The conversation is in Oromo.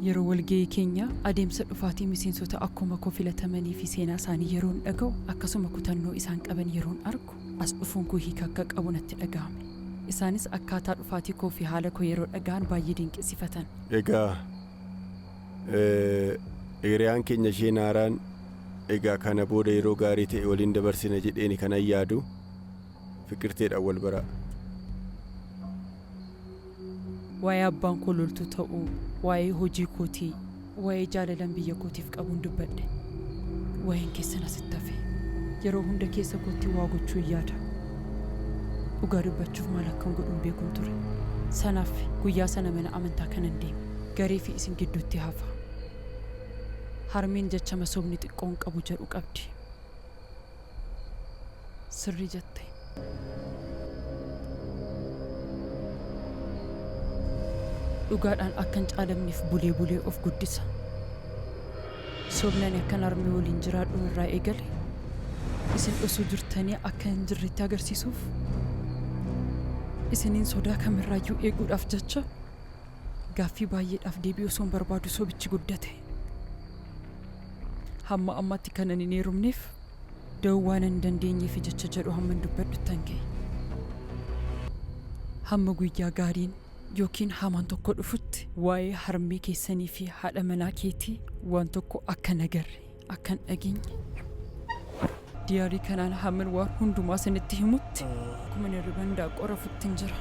Yeroo walga'ii keenya adeemsa dhufaatii miseensota akkuma koo filatamanii fi seenaa isaanii yeroon dhaga'u, akkasuma kutannoo isaan qaban yeroon argu, as dhufuun koo hiika akka qabu natti dhaga'ame. Isaanis akkaataa dhufaatii koo fi haala koo yeroo dhaga'an baay'ee dinqisiifatan. Egaa, hiriyaan keenya isheen haaraan, egaa kana booda yeroo gaarii ta'e waliin dabarsina jedheeni kanan yaadu, Fiqirteedhaan wal baraa. Waa'ee abbaan koo loltuu ta'uu, waa'ee hojii kootii, waa'ee jaalalan biyya kootiif qabuun dubbadhe. Waa'een keessan asitti hafe. Yeroo hunda keessa kootti waa gochuun yaada. Dhugaa dubbachuuf maal akkan godhu hin beekun ture. Sanaaf guyyaa sana mana amantaa kanan deeme. Garee fi isin gidduutti hafa. Harmeen jecha masoobni xiqqoon qabu jedhu qabdi. Sirrii jette. Dhugaadhaan akka hin caalamneef bulee bulee of guddisa. Sobni ani akkan harmee waliin jiraadhu irraa eegale isin osoo jirtanii akka hin jirretti agarsiisuuf isiniin sodaa kamirraayyuu eeguudhaaf jecha gaaffii baay'eedhaaf deebii osoo hin barbaadu sobichi guddate. Hamma ammaatti kanan hin heerumneef da'uu waanan hin dandeenyeefi jecha jedhu hamman dubbadhuttan ga'e. Hamma guyyaa gaariin yookiin hamaan tokko dhufutti waa'ee harmee keessanii fi haadha manaa keetii waan tokko akka hin agarre, akka hin dhageenye, diyaarii kanaan hamman waan hundumaa isinitti himutti akkuma hirriba hindaaqqoo rafuttin jira.